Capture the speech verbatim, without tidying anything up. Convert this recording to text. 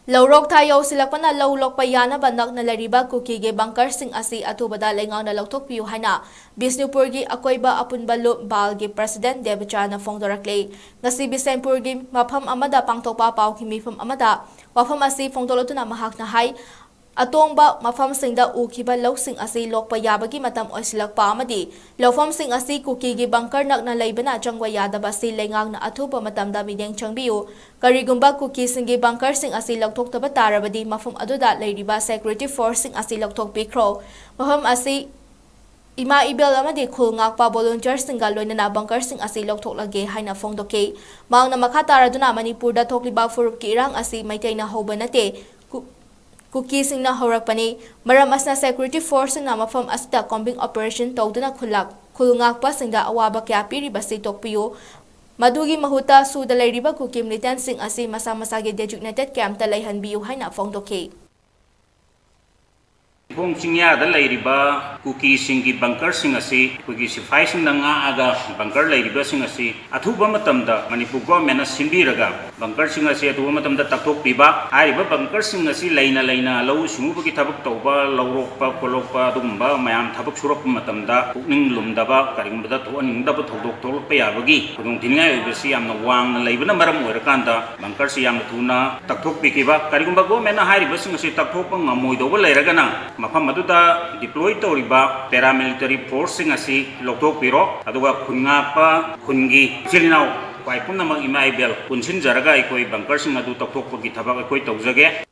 ꯂꯧꯔꯣꯛ ꯊꯥ ꯌꯧꯁꯤꯜꯂꯛꯄꯅ ꯂꯧ ꯂꯣꯛꯄ ꯌꯥꯅꯕ ꯅꯛꯅ ꯂꯩꯔꯤꯕ ꯀꯨꯀꯤꯒꯤ ꯕꯪꯀꯔꯁꯤꯡ ꯑꯁꯤ ꯑꯊꯨꯕꯗ ꯂꯩꯉꯥꯛꯅ ꯂꯧꯊꯣꯛꯄꯤꯌꯨ ꯍꯥꯏꯅ ꯕꯤꯁꯅꯨꯄꯨꯔꯒꯤ ꯑꯀꯣꯏꯕ ꯑꯄꯨꯟꯕ ꯂꯨꯞ ꯕꯥꯜꯒꯤ ꯄ꯭ꯔꯁꯤꯗꯦꯟꯠ ꯗꯦꯕꯆꯥꯅ ꯐꯣꯡꯗꯣꯔꯛꯂꯤ꯫ ꯉꯁꯤ ꯕꯤꯁꯦꯝꯄꯨꯔꯒꯤ ꯃꯐꯝ ꯑꯃꯗ ꯄꯥꯡꯊꯣꯛꯄ ꯄꯥꯎꯒꯤ ꯃꯤꯐꯝ ꯑꯃꯗ ꯋꯥꯐꯝ ꯑꯁꯤ ꯐꯣꯡꯗꯣꯛꯂꯗꯨꯅ ꯃꯍꯥꯛꯅ ꯍꯥꯏ, ꯑꯇꯣꯡꯕ ꯃꯐꯝꯁꯤꯡꯗ ꯎꯈꯤꯕ ꯂꯧꯁꯤꯡ ꯑꯁꯤ ꯂꯣꯛꯄ ꯌꯥꯕꯒꯤ ꯃꯇꯝ ꯑꯣꯏꯁꯤꯜꯂꯛꯄ ꯑꯃꯗꯤ ꯂꯧꯐꯝꯁꯤꯡ ꯑꯁꯤ ꯀꯨꯀꯤꯒꯤ ꯕꯪꯀꯔ ꯅꯛꯅ ꯂꯩꯕꯅ ꯆꯪꯕ ꯌꯥꯗꯕ ꯑꯁꯤ ꯂꯩꯉꯥꯛꯅ ꯑꯊꯨꯕ ꯃꯇꯝꯗ ꯃꯤꯠꯌꯦꯡ ꯆꯪꯕꯤꯌꯨ꯫ ꯀꯔꯤꯒꯨꯝꯕ ꯀꯨꯀꯤꯁꯤꯡꯒꯤ ꯕꯪꯀꯔꯁꯤꯡ ꯑꯁꯤ ꯂꯧꯊꯣꯛꯇꯕ ꯇꯥꯔꯕꯗꯤ ꯃꯐꯝ ꯑꯗꯨꯗ ꯂꯩꯔꯤꯕ ꯁꯦꯀ꯭ꯌꯨꯔꯤꯇꯤ ꯐꯣꯔꯁꯁꯤꯡ ꯑꯁꯤ ꯂꯧꯊꯣꯛꯄꯤꯈ꯭ꯔꯣ꯫ ꯃꯐꯝ ꯑꯁꯤ ꯏꯃꯥ ꯏꯕꯦꯜ ꯑꯃꯗꯤ ꯈꯨꯜ ꯉꯥꯛꯄ ꯚꯣꯂꯨꯟꯇꯤꯌꯔꯁꯤꯡꯒ ꯂꯣꯏꯅꯅ ꯕꯪꯀꯔꯁꯤꯡ ꯑꯁꯤ ꯂꯧꯊꯣꯛꯂꯒꯦ ꯍꯥꯏꯅ ꯐꯣꯡꯗꯣꯛꯈꯤ꯫ ꯃꯍꯥꯛꯅ ꯃꯈꯥ ꯇꯥꯔꯗꯨꯅ ꯃꯅꯤꯄꯨꯔꯗ ꯊꯣꯛꯂꯤꯕ ꯐꯨꯔꯨꯞꯀꯤ ꯏꯔꯥꯡ ꯑꯁꯤ ꯃꯩꯇꯩꯅ ꯍꯧꯕ ꯅꯠꯇꯦ, ꯀꯨ-, ꯀꯨꯀꯤꯁꯤꯡꯅ ꯍꯧꯔꯛꯄꯅꯤ꯫ ꯃꯔꯝ ꯑꯁꯤꯅ ꯁꯦꯀ꯭ꯌꯨꯔꯤꯇꯤ ꯐꯣꯔꯁꯁꯤꯡꯅ ꯃꯐꯝ ꯑꯁꯤꯗ ꯀꯣꯝꯕꯤꯡ ꯑꯣꯄꯔꯦꯁꯟ ꯇꯧꯗꯨꯅ ꯈꯨꯜꯂꯛ-, ꯈꯨꯜ ꯉꯥꯛꯄꯁꯤꯡꯗ ꯑꯋꯥꯕ ꯀꯌꯥ ꯄꯤꯔꯤꯕꯁꯤ ꯇꯣꯛꯄꯤꯌꯨ꯫ ꯃꯗꯨꯒꯤ ꯃꯍꯨꯠꯇ ꯁꯨꯗ ꯂꯩꯔꯤꯕ ꯀꯨꯀꯤ ꯃꯤꯂꯤꯇꯦꯟꯠꯁꯤꯡ ꯑꯁꯤ ꯃꯁꯥ ꯃꯁꯥꯒꯤ ꯗꯦꯖꯤꯒꯅꯦꯇꯦꯗ ꯀꯦꯝꯞꯇ ꯂꯩꯍꯟꯕꯤꯌꯨ ꯍꯥꯏꯅ ꯐꯣꯡꯗꯣꯛꯈꯤ꯫ ꯏꯄꯣꯝ ꯆꯤꯡꯌꯥꯗ ꯂꯩꯔꯤꯕ ꯀꯨꯀꯤꯁꯤꯡꯒꯤ ꯕꯪꯀꯔꯁꯤꯡ ꯑꯁꯤ ꯑꯩꯈꯣꯏꯒꯤ ꯁꯤꯐꯥꯏꯁꯤꯡꯅ ꯉꯥꯛꯑꯒ ꯕꯪꯀꯔ ꯂꯩꯔꯤꯕꯁꯤꯡ ꯑꯁꯤ ꯑꯊꯨꯕ ꯃꯇꯝꯗ ꯃꯅꯤꯄꯨꯔ ꯒꯣꯔꯃꯦꯟꯅ ꯁꯤꯟꯕꯤꯔꯒ ꯕꯪꯀꯔꯁꯤꯡ ꯑꯁꯤ ꯑꯊꯨꯕ ꯃꯇꯝꯗ ꯇꯛꯊꯣꯛꯄꯤꯕ, ꯍꯥꯏꯔꯤꯕ ꯕꯪꯀꯔꯁꯤꯡ ꯑꯁꯤ ꯂꯩꯅ ꯂꯩꯅ ꯂꯧꯎ ꯁꯤꯡꯎꯕꯒꯤ ꯊꯕꯛ ꯇꯧꯕ, ꯂꯧꯔꯣꯛꯄ, ꯈꯣꯠꯂꯣꯛꯄ ꯑꯗꯨꯒꯨꯝꯕ ꯃꯌꯥꯝ ꯊꯕꯛ ꯁꯨꯔꯛꯄ ꯃꯇꯝꯗ ꯄꯨꯛꯅꯤꯡ ꯂꯨꯝꯗꯕ, ꯀꯔꯤꯒꯨꯝꯕꯗ ꯊꯣꯛꯍꯟꯅꯤꯡꯗꯕ ꯊꯧꯗꯣꯛ ꯊꯣꯛꯂꯛꯄ ꯌꯥꯕꯒꯤ ꯈꯨꯗꯣꯡꯊꯤꯅꯤꯡꯉꯥꯏ ꯑꯣꯏꯕꯁꯤ ꯌꯥꯝꯅ ꯋꯥꯡꯅ ꯂꯩꯕꯅ ꯃꯔꯝ ꯑꯣꯏꯔꯀꯥꯟꯗ ꯕꯪꯀꯔꯁꯤ ꯌꯥꯝꯅ ꯊꯨꯅ ꯇꯛꯊꯣꯛꯄꯤꯈꯤꯕ꯫ ꯀꯔꯤꯒꯨꯝꯕ ꯒꯣꯔꯃꯦꯟꯅ ꯍꯥꯏꯔꯤꯕꯁꯤꯡ ꯑꯁꯤ ꯇꯛꯊꯣꯛꯄ ꯉꯝꯃꯣꯏꯗꯧꯕ ꯂꯩꯔꯒꯅ ꯃꯐꯝ ꯑꯗꯨꯗ ꯗꯤꯄ꯭ꯂꯣꯏ ꯇꯧꯔꯤꯕ ꯄꯦꯔꯥꯃꯤꯂꯤꯇꯔꯤ ꯐꯣꯔꯁꯁꯤꯡ ꯑꯁꯤ ꯂꯧꯊꯣꯛꯄꯤꯔꯣ꯫ ꯑꯗꯨꯒ ꯈꯨꯟ ꯉꯥꯛꯄ ꯈꯨꯟꯒꯤ ꯏꯆꯤꯜ ꯏꯅꯥꯎ ꯈ꯭ꯋꯥꯏ ꯄꯨꯝꯅꯃꯛ ꯏꯃꯥ ꯏꯕꯦꯜ ꯄꯨꯟꯁꯤꯟꯖꯔꯒ ꯑꯩꯈꯣꯏ ꯕꯪꯀꯔꯁꯤꯡ ꯑꯗꯨ ꯇꯧꯊꯣꯛꯄꯒꯤ ꯊꯕꯛ ꯑꯩꯈꯣꯏ ꯇꯧꯖꯒꯦ꯫